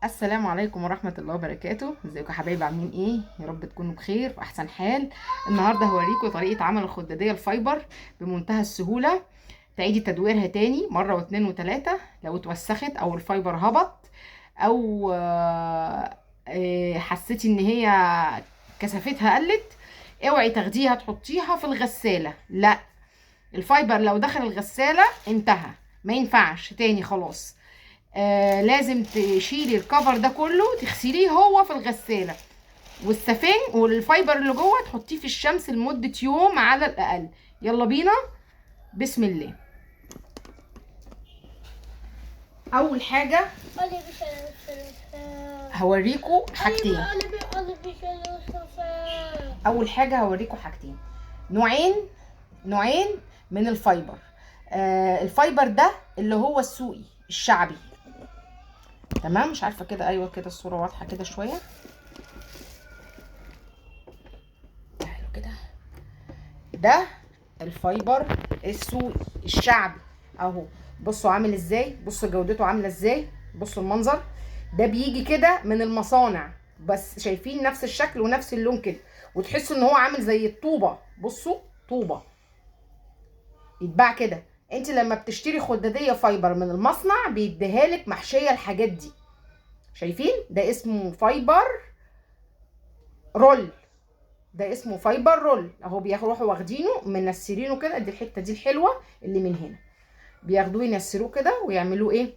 السلام عليكم ورحمة الله وبركاته. ازيكم يا حبايبي، عاملين ايه؟ يا رب تكونوا بخير في احسن حال. النهارده هوريكم طريقة عمل الخدادية ال fiber بمنتهى السهولة، تعيدي تدويرها تاني مرة واتنين وتلاتة لو اتوسخت او ال fiber هبط او حسيتي ان هي كثافتها قلت. اوعي تاخديها تحطيها في الغسالة، لا، ال fiber لو دخل الغسالة انتهى، ما ينفعش تاني خلاص. لازم تشيلي ال cover ده كله، تغسليه هو في الغسالة، والسفنج وال fiber اللي جوه تحطيه في الشمس لمدة يوم على الأقل. يلا بينا، بسم الله. أول حاجة هوريكم حاجتين. أول حاجة هوريكم حاجتين، نوعين من ال fiber. ال fiber ده اللي هو السوقي الشعبي، تمام؟ مش عارفه كده، ايوه كده الصورة واضحة كده شوية. تعالوا كده، ده ال fiber السوقي الشعبي اهو، بصوا عامل ازاي، بصوا جودته عامله ازاي، بصوا المنظر ده. بيجي كده من المصانع، بس شايفين نفس الشكل ونفس اللون كده، وتحسوا ان هو عامل زي الطوبه. بصوا طوبة يتباع كده. انت لما بتشتري خداديه fiber من المصنع بيديها لك محشيه الحاجات دي، شايفين؟ ده اسمه fiber roll، ده اسمه fiber roll اهو. بيروحوا واخدينه منسرينه كده، دي الحتة دي الحلوة اللي من هنا، بياخدوه ينسروه كده ويعملوه ايه؟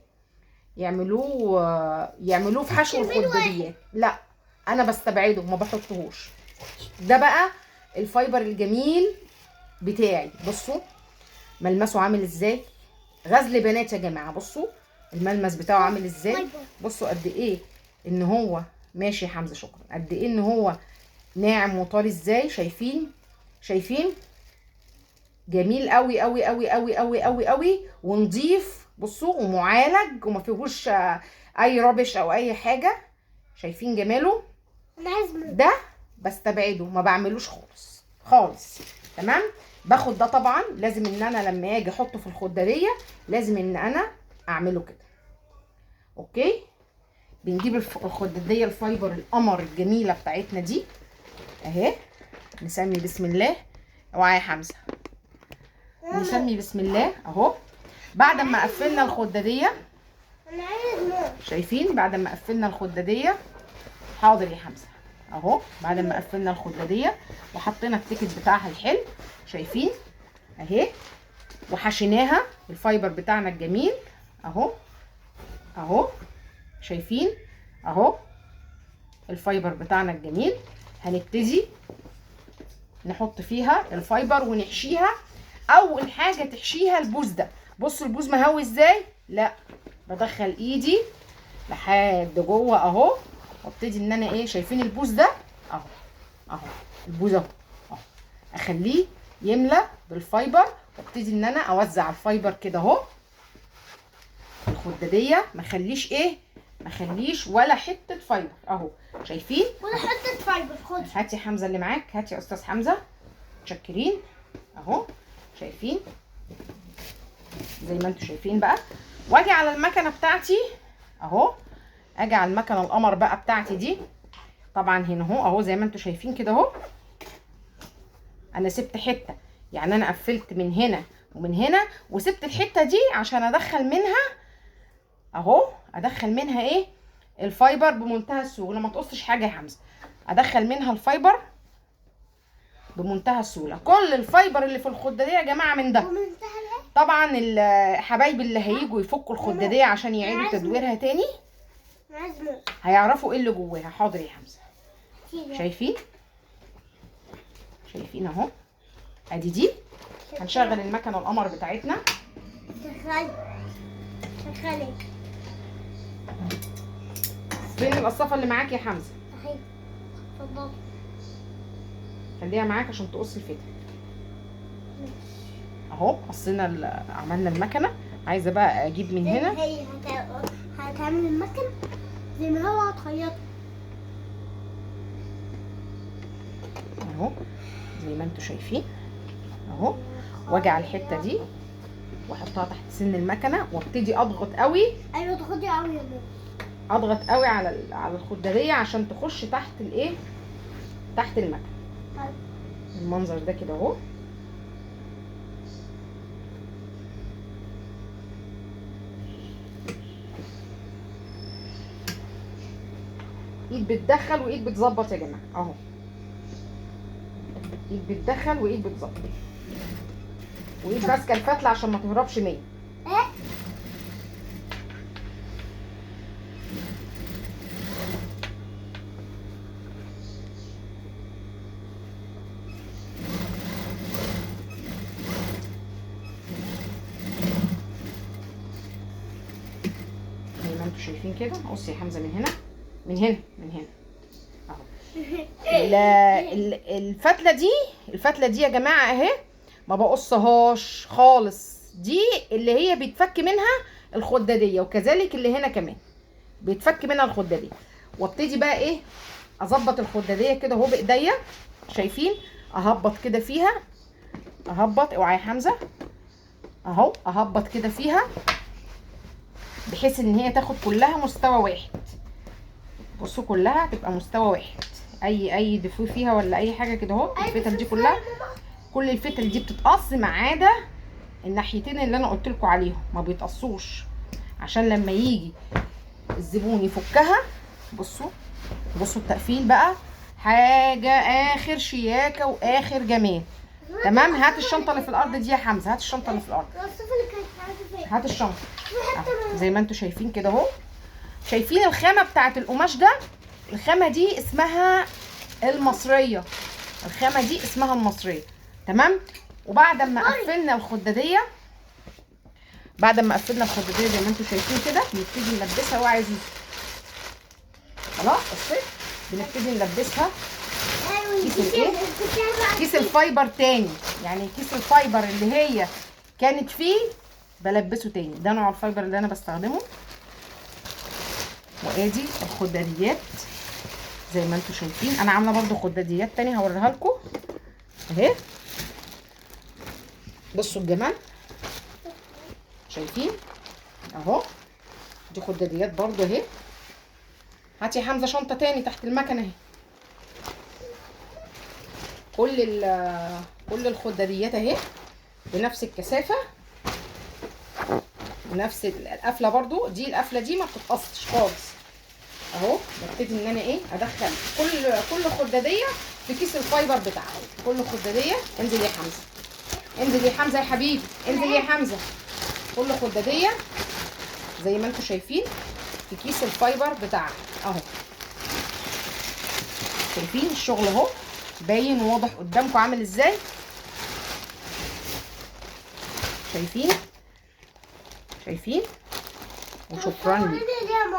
يعملوه في حشو الخداديات. لا انا بستبعده، ما بحطهوش. ده بقى ال fiber الجميل بتاعي، بصوا ملمسه عامل ازاي، غزل بنات يا جماعة. بصوا الملمس بتاعه عامل ازاي، بصوا قد ايه ان هو ماشي يا حمزة، شكرا، قد ايه ان هو ناعم وطري ازاي. شايفين؟ شايفين؟ جميل قوي قوي قوي قوي قوي قوي قوي، ونضيف. بصوا، ومعالج وما فيهوش اي rubbish او اي حاجة. شايفين جماله؟ ده بستبعده، ما بعملوش خالص خالص، تمام؟ باخد ده طبعا، لازم ان انا لما اجي احطه في الخداديه لازم ان انا اعمله كده، okay؟ بنجيب الخداديه ال fiber القمر الجميلة بتاعتنا دي اهي، نسمي بسم الله. اوعى يا حمزة، نسمي بسم الله اهو. بعد ما قفلنا الخداديه، شايفين؟ بعد ما قفلنا الخداديه، حاضر يا حمزة اهو، بعد ما قفلنا الخداديه وحطينا ال ticket بتاعها الحلو، شايفين اهي، وحشيناها ال fiber بتاعنا الجميل اهو اهو، شايفين اهو ال fiber بتاعنا الجميل. هنبتدي نحط فيها ال fiber ونحشيها. اول حاجة تحشيها البوز ده، بصوا البوز مهوي ازاي. لا، بدخل ايدي لحد جوه اهو، وابتدي ان انا ايه، شايفين البوز ده اهو اهو، البوز اهو اهو، اخليه يملى بال fiber، وابتدي ان انا اوزع ال fiber كده اهو الخداديه، ما اخليش ايه، ما اخليش ولا حتة fiber اهو، شايفين؟ ولا حتة fiber. خد هاتي حمزة اللي معاك، هاتي يا استاذ حمزة، متشكرين اهو، شايفين زي ما انتم شايفين بقى. واجي على المكنه بتاعتي اهو، اجي على المكنه القمر بقى بتاعتي دي، طبعا هنا اهو اهو زي ما انتم شايفين كده اهو. انا سبت حتة، يعني انا قفلت من هنا ومن هنا، وسبت الحتة دي عشان ادخل منها اهو، ادخل منها ايه؟ ال fiber بمنتهى السهولة. ما تقصش حاجة يا حمزة، ادخل منها ال fiber بمنتهى السهولة. كل ال fiber اللي في الخداديه يا جماعة من ده. طبعا الحبايب اللي هيجوا يفكوا الخداديه عشان يعيدوا تدويرها تاني هيعرفوا ايه اللي جواها. حاضر يا حمزة، شايفين؟ شايفين اهو، ادي دي. هنشغل المكنه القمر بتاعتنا. شغلي. فين القصافه اللي معاك يا حمزة؟ اهي، اتفضل، خليها معاك عشان تقص الفتله اهو. قصينا، عملنا المكنه. عايزه بقى اجيب من هنا. هي هتعمل المكنه زي ما هو هتخيطها اهو زي ما انتم شايفين اهو. واجي على الحتة دي واحطها تحت سن المكنه وابتدي اضغط قوي. ايوه اضغطي قوي يا ماما. اضغط قوي على الخداديه عشان تخش تحت الايه، تحت المكنه. المنظر ده كده اهو. ايد بتدخل وايد بتظبط يا جماعة اهو، ايد بتدخل وايد بتظبط، وايد ماسكه الفتله عشان ما تهربش مني. زي ما انتوا شايفين كده. بصي يا حمزة من هنا من هنا من هنا اهو. الفتله دي، الفتله دي يا جماعة اهي ما بقصهاش خالص، دي اللي هي بيتفك منها الخداديه، وكذلك اللي هنا كمان بيتفك منها الخداديه. وابتدي بقى ايه، اظبط الخداديه كده اهو بايديا، شايفين؟ اهبط كده فيها، اهبط، اوعى يا حمزة اهو، اهبط كده فيها بحيث ان هي تاخد كلها مستوى واحد. بصوا كلها تبقى مستوى واحد، اي دفو فيها ولا اي حاجة كده اهو. الفتل دي كلها، كل الفتل دي بتتقص ما عدا الناحيتين اللي انا قلت لكم عليهم ما بيتقصوش، عشان لما يجي الزبون يفكها. بصوا بصوا التقفيل بقى، حاجة اخر شياكه واخر جمال. تمام. هات الشنطة اللي في الارض دي يا حمزة، هات الشنطة اللي في الارض، هات الشنطة. زي ما انتم شايفين كده اهو، شايفين الخامة بتاعت القماش ده؟ الخامة دي اسمها المصرية، الخامة دي اسمها المصرية. تمام. وبعد ما قفلنا الخداديه، بعد ما قفلنا الخداديه زي ما انتم شايفين كده، بنبتدي نلبسها. اوعى يا زيزو، خلاص قصيت، بنبتدي نلبسها كيس الايه، كيس ال fiber تاني، يعني كيس ال fiber اللي هي كانت فيه بلبسه تاني. ده نوع ال fiber اللي انا بستخدمه. وادي الخداديات زي ما انتم شايفين، انا عامله برضو خداديات تاني هوريها لكم اهي. بصوا الجمال، شايفين اهو، دي خداديات برضو اهي. هاتي يا حمزة شنطه تاني تحت المكنه اهي. كل الخداديات اهي بنفس الكثافة ونفس القفله برضو. دي القفله دي ما بتتقصش خالص اهو. ببتدي ان انا ايه، ادخل كل خداديه في كيس ال fiber بتاعها. كل خداديه، انزل يا حمزة، انزل يا حمزة يا حبيبي، انزل يا حمزة. كل خداديه زي ما انتم شايفين في كيس ال fiber بتاعها اهو. شايفين الشغل اهو، باين وواضح قدامكم عامل ازاي. شايفين؟ شايفين؟ وشكرا ليكم.